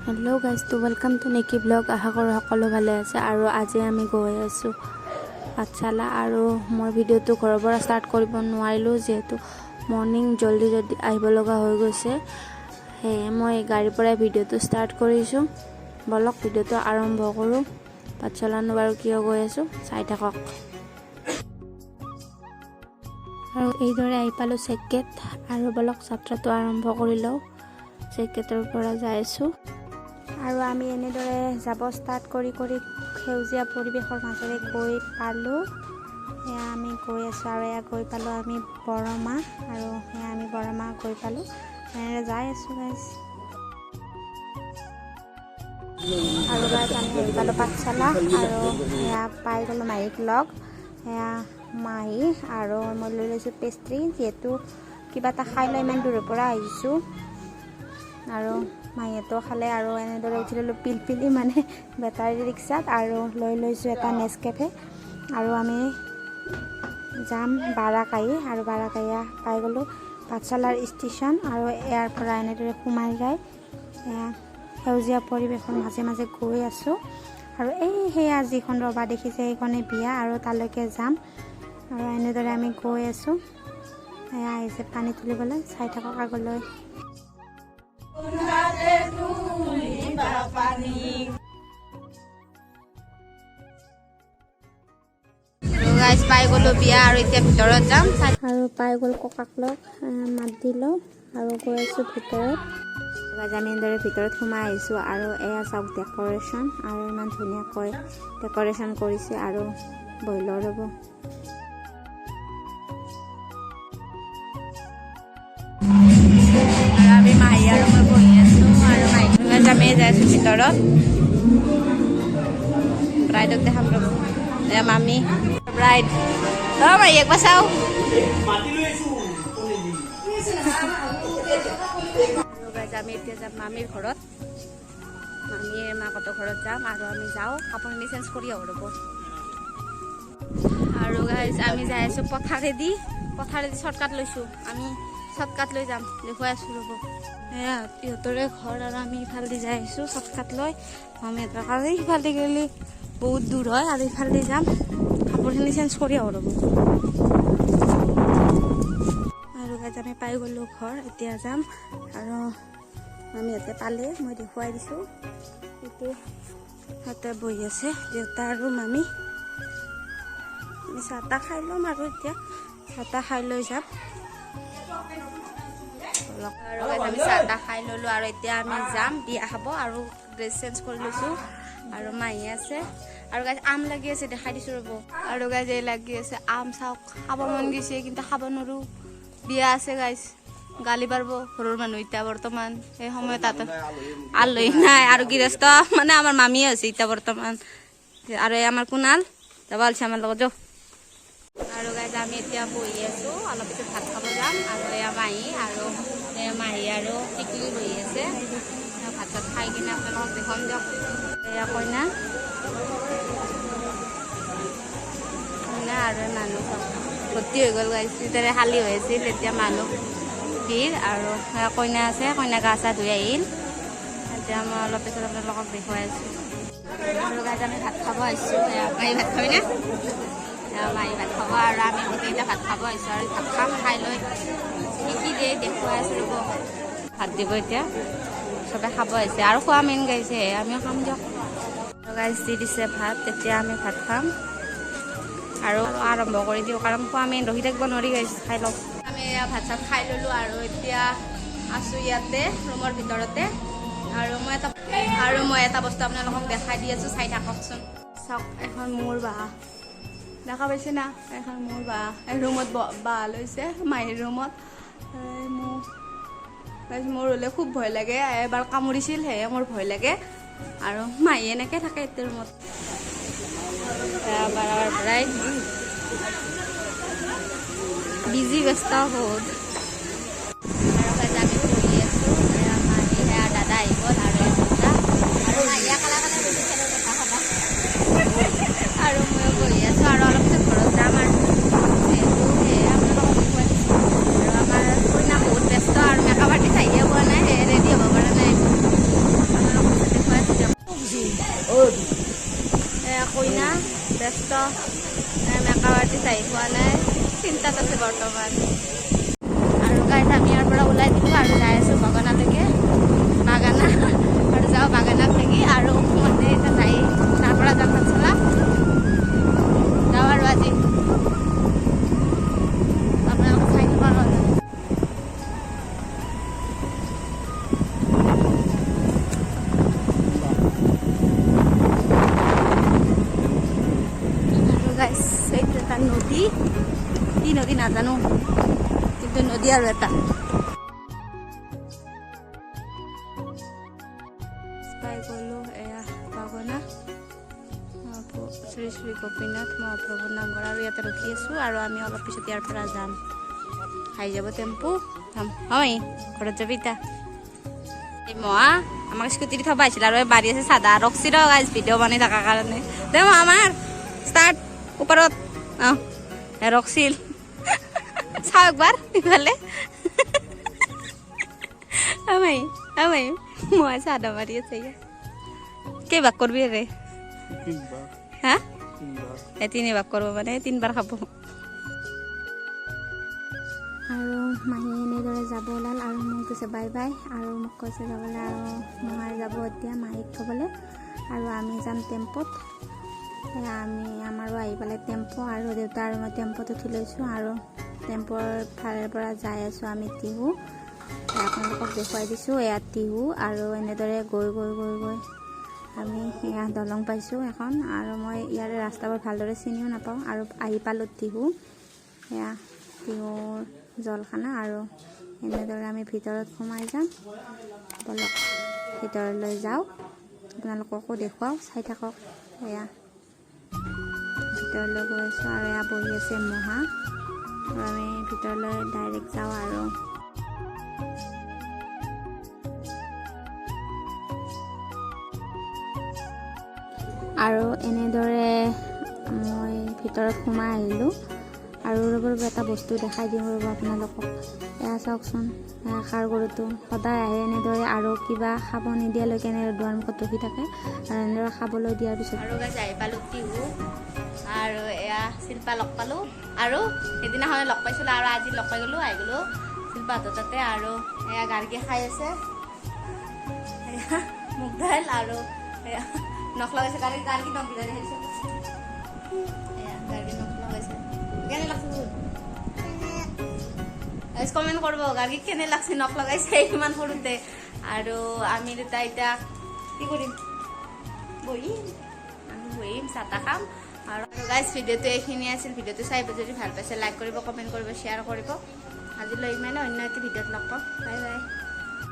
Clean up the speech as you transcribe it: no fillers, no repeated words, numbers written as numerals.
Hello' guys, তো welcome to Niki blog. আশা কৰোঁ সকলো ভালে আছে। আৰু আজি আমি গৈ আছোঁ পাঠশালা। আৰু মই ভিডিঅ'টো ঘৰৰ পৰা ষ্টাৰ্ট কৰিব নোৱাৰিলোঁ, যিহেতু মৰ্ণিং জল্দি জল্দি আহিব লগা হৈ গৈছে। সেয়ে মই গাড়ীৰ পৰাই ভিডিঅ'টো ষ্টাৰ্ট কৰিছোঁ। বলক, ভিডিঅ'টো আৰম্ভ কৰোঁ। পাঠশালানো বাৰু কিয় গৈ আছোঁ, চাই থাকক। আৰু এইদৰে আহি পালোঁ চেকগেট। আৰু বলক, যাত্ৰাটো আৰম্ভ কৰি লওঁ। চেকগেটৰ পৰা যাই আছোঁ আৰু আমি এনেদৰে যাব ষ্টাৰ্ট কৰি কৰি সেউজীয়া পৰিৱেশৰ মাজেৰে গৈ পালোঁ। এয়া আমি গৈ আছোঁ আৰু এয়া গৈ পালোঁ আমি বৰমা। আৰু এয়া আমি বৰমা গৈ পালোঁ। এনেদৰে যাই আছোঁ গাইজ। আৰু গাইজ, আমি আহি পালোঁ পাঠশালা। আৰু এয়া পাই গ'লোঁ মাহীক লগ। এয়া মাহী। আৰু মই লৈ লৈছোঁ পেষ্ট্ৰি, যিহেতু কিবা এটা খাই লৈ ইমান দূৰৰ পৰা আহিছোঁ। আৰু মাহীহঁতেও খালে। আৰু এনেদৰে উঠি ল'লোঁ পিলপিলি, মানে বেটাৰী ৰিক্সাত, আৰু লৈ লৈছোঁ এটা নেচকেফে। আৰু আমি যাম বাৰাকাহী। আৰু বাৰাকাহীয়া পাই গ'লোঁ পাঠশালাৰ ষ্টেচন। আৰু ইয়াৰ পৰা এনেদৰে সোমাই যায়। এয়া সেউজীয়া পৰিৱেশৰ মাজে মাজে গৈ আছোঁ। আৰু এই সেয়া যিখন ৰবা দেখিছে, সেইখনে বিয়া আৰু তালৈকে যাম। আৰু এনেদৰে আমি গৈ আছোঁ। এয়া আহিছে পানী তুলিবলৈ। চাই থাকক আগলৈ। গাইজ, পাই গ'লো বিয়া আৰু এতিয়া ভিতৰত যাম। আৰু পাই গ'ল ককাক লগ, মাত দিলোঁ আৰু গৈ আছোঁ ভিতৰত। গাইজ, আমি এনেদৰে ভিতৰত সোমাই আহিছোঁ। আৰু এয়া চাওক ডেক'ৰেশ্যন, আৰু ইমান ধুনীয়াকৈ ডেক'ৰেশ্যন কৰিছে। আৰু বহি লওঁ ৰ'ব। আৰু আমি মাহী আৰু মই বহি আছোঁ আৰু মাহী। গাইজ, আমি যাই আছোঁ ভিতৰত। ব্ৰাইডক দেখাম ৰ'ব। এয়া মামী, ব্ৰাইড। অ মাহী, একবাৰ চাওঁ। আৰু গাইজ, আমি এতিয়া যাম মামীৰ ঘৰত, মামীৰ মাকহঁতৰ ঘৰত যাম। আৰু আমি যাওঁ, কাপোৰখিনি চেঞ্জ কৰি আহোঁ ৰ'ব। আৰু গাইজ, আমি যাই আছোঁ পথাৰেদি। পথাৰেদি শ্বৰ্টকাট লৈছোঁ আমি, শ্বৰ্টকাট লৈ যাম, দেখুৱাই আছোঁ ৰ'ব। এয়া ইহঁতৰে ঘৰ। আৰু আমি ইফালেদি যাই আছোঁ শ্বৰ্টকাট লৈ মামীহঁতৰ কাৰণে। সিফালেদি গ'লে বহুত দূৰ হয় আৰু ইফালেদি যাম। কাপোৰখিনি চেঞ্জ কৰি আহোঁ ৰ'ব। আৰু গাইজ, আমি পাই গ'লোঁ ঘৰ। এতিয়া যাম আৰু মামীহঁতে পালে, মই দেখুৱাই দিছোঁ। এইটো সিহঁতে বহি আছে, দেউতা আৰু মামী। আমি চাহ তাহ খাই ল'ম আৰু এতিয়া চাহ তাহ খাই লৈ যাম। আৰু গাইজ, আমি চাহ তাহ খাই ল'লোঁ আৰু এতিয়া আমি যাম বিয়া খাব। আৰু ড্ৰেছ চেঞ্জ কৰি লৈছোঁ আৰু মাহী আছে। আৰু গাইজ, আম লাগি আছে, দেখাই দিছোঁ ৰ'ব। আৰু গাইজ, এই লাগি আছে আম, চাওক। খাব মন গৈছে কিন্তু খাব নোৱাৰোঁ, বিয়া আছে গাইজ। গালি পাৰিব ঘৰৰ মানুহ। এতিয়া বৰ্তমান সেই সময়ত তাতে আলহী নাই আৰু গৃহস্থ মানে আমাৰ মামীয়ে আছে এতিয়া বৰ্তমান। আৰু এই আমাৰ কুণাল যাব ওলাইছে আমাৰ লগত, যাওঁ। আৰু গাইজ, আমি এতিয়া বহি আছোঁ, অলপ পিছত ভাত খাব যাম। আৰু এয়া মাহী আৰু এয়া মাহী আৰু টিকলি বহি আছে। ভাত চাত খাই কিনে আপোনালোকক দেখুৱাম দিয়ক। এয়া কইনা, কইনা আৰু এই মানুহ চব ভৰ্তি হৈ গ'ল গাইজ। তেতিয়া খালী হৈ আছিল, এতিয়া মানুহ ভিৰ। আৰু এয়া কইনা আছে, কইনা গা চা ধুই আহিল। এতিয়া মই অলপ পিছত আপোনালোকক দেখুৱাই আছোঁ। আৰু গাইজ, আমি ভাত খাব আহিছোঁ। এয়া মাহী, ভাত খাবি নে? এয়া মাহী ভাত খাব আৰু আমি গোটেইকেইটা ভাত খাব আহিছোঁ। আৰু ভাত খাম, খাই লৈ কি কি দিয়ে দেখুৱাই আছোঁ ৰ'ব। ভাত দিব এতিয়া, চবে খাব আহিছে আৰু খোৱা মেইন গাইছে, আমিও খাম দিয়ক। আৰু গাইজ, দি দিছে ভাত, তেতিয়া আমি ভাত খাম আৰু আৰম্ভ কৰি দিওঁ, কাৰণ খোৱা মেইন, ৰখি থাকিব নোৱাৰি গাইজ। খাই লওঁ। আমি এয়া ভাত চাত খাই ল'লোঁ আৰু এতিয়া আছোঁ ইয়াতে ৰুমৰ ভিতৰতে। আৰু মই এটা বস্তু আপোনালোকক দেখাই দি আছোঁ, চাই থাককচোন। চাওক, এখন মোৰ বাহ দেখা পাইছে না? এখন মোৰ বাহ। এই ৰুমত বাহ লৈছে মাহীৰ ৰুমত। এই মোৰ হ'লে খুব ভয় লাগে, এবাৰ কামুৰিছিল, সেয়ে মোৰ ভয় লাগে। আৰু মাহী এনেকৈ থাকে এইটো ৰুমত। এবাৰ আমাৰ ব্ৰাইড বিজি, ব্যস্ত বহুত। আৰু গাইজ, আমি বহি আছোঁ। এয়া মাহী, সেয়া দাদা আহি গ'ল আৰু এই দেউতা আৰু মাহী একেলগে বহি খেলৰ কথা সদায়। আৰু ময়ো বহি আছোঁ আৰু অলপ পিছত ঘৰত যাম। আৰু যিহেতু সেয়ে আপোনালোকক দেখুৱাই দিছোঁ। আৰু আমাৰ কইনা বহুত ব্যস্ত আৰু মেকআপ আৰ্টিষ্ট আহিয়ে পোৱা নাই, সেয়ে ৰেডি হ'ব পৰা নাই। আপোনালোকক ব্যস্ত, মেকআপ আৰ্টিষ্ট আহি পোৱা নাই, চিন্তাত আছে বৰ্তমান। আৰু গাইজ আমি ইয়াৰ পৰা ওলাই দিলোঁ আৰু যাই আছোঁ বাগানালৈকে, বাগানা আৰু যাওঁ বাগানাত থাকি আৰু মানে এতিয়া যাই তাৰ পৰা যাম পাঠশালা যাওঁ। আৰু আজি আপোনালোকে চাই থাকক। আৰু আৰু গাইজ এইটো এটা নদী, কি নদী নাজানো, কিন্তু নদী আৰু এটা পাই গ'লোঁ। এয়া বাগনা শ্ৰী শ্ৰী গোপীনাথ মহাপ্ৰভুৰ নামঘৰ। আৰু ইয়াতে ৰখি আছোঁ আৰু আমি অলপ পিছত ইয়াৰ পৰা যাম। আহি যাব টেম্পু, যাম। হয়, ঘৰত যাবি এতিয়া। এই মহা আমাক স্কুটি দি থব আহিছিল আৰু এই বাৰী আছে চাদা ৰখছি ৰ গাইজ, ভিডিঅ' বনাই থকাৰ কাৰণে দে মহা আমাৰ ষ্টাৰ্ট ওপৰত। অঁ, ৰখছিল, চাওঁ একবাৰ ইফালে। আমি আমি মই চাদা মাৰি আছে। কেই ভাগ কৰবি ৰে? হা, এই তিনি ভাগ কৰিব, মানে তিনিবাৰ খাব। আৰু মাহী এনেদৰে যাব ওলাল আৰু মোক কৈছে বাই বাই আৰু মোক কৈছে যাবলৈ। আৰু মহাই যাব এতিয়া মাহীক থ'বলৈ আৰু আমি যাম টেম্পত। এয়া আমি আমাৰো আহি পালে টেম্প' আৰু দেউতা আৰু মই টেম্প'ত উঠি লৈছোঁ আৰু টেম্প'ৰ ফালৰ পৰা যাই আছোঁ আমি টিহু। আপোনালোকক দেখুৱাই দিছোঁ, এয়া টিহু। আৰু এনেদৰে গৈ গৈ গৈ গৈ আমি এয়া দলং পাইছোঁ এখন। আৰু মই ইয়াৰে ৰাস্তাবোৰ ভালদৰে চিনিও নাপাওঁ। আৰু আহি পালোঁ টিহু, এয়া টিহুৰ জলখানা। আৰু এনেদৰে আমি ভিতৰত সোমাই যাম। বলক ভিতৰলৈ যাওঁ, আপোনালোককো দেখুৱাওঁ, চাই থাকক। এয়া ভিতৰলৈ গৈ আছোঁ আৰু এয়া বহি আছে মহা। আৰু আমি ভিতৰলৈ ডাইৰেক্ট যাওঁ। আৰু আৰু এনেদৰে মই ভিতৰত সোমাই আহিলোঁ। আৰু ৰ'ব ৰ'ব, এটা বস্তু দেখাই দিওঁ ৰ'ব আপোনালোকক। এয়া চাওকচোন, এয়া ষাঁড় গৰুটো সদায় আহে এনেদৰে আৰু কিবা খাব নিদিয়ালৈকে এনেদৰে দুৱাৰমুখত ৰখি থাকে আৰু এনেদৰে খাবলৈ দিয়াৰ পিছত। আৰু গাইজ আহি পালোঁ টিহু আৰু এয়া শিল্পা লগ পালোঁ। আৰু সেইদিনাখনে লগ পাইছিলোঁ আৰু আজি লগ পাই গ'লোঁ, আহি গ'লোঁ শিল্পাহঁতৰ তাতে। আৰু এয়া গাৰ্গী খাই আছে, এয়া মুগ দাইল আৰু এয়া নখ লগাইছে গাৰ্গী, গাৰ্গী নখ দিলে দেখিছোঁ। এয়া গাৰ্গী নখ লগাইছে, কেনে লাগছে কমেণ্ট কৰিব গাৰ্গী কেনে লাগছে, নখ লগাইছে ইমান সৰুতে। আৰু আমি দুটা এতিয়া কি কৰিম, বহিম, আমি বহিম, চাহ তাহ খাম। আৰু গাইজ ভিডিঅ'টো এইখিনি আছিল। ভিডিঅ'টো চাই যদি ভাল পাইছে লাইক কৰিব, কমেণ্ট কৰিব, শ্বেয়াৰ কৰিব। আজিলৈ ইমানে, অন্য এটি ভিডিঅ'ত লগ পাম। Bye bye.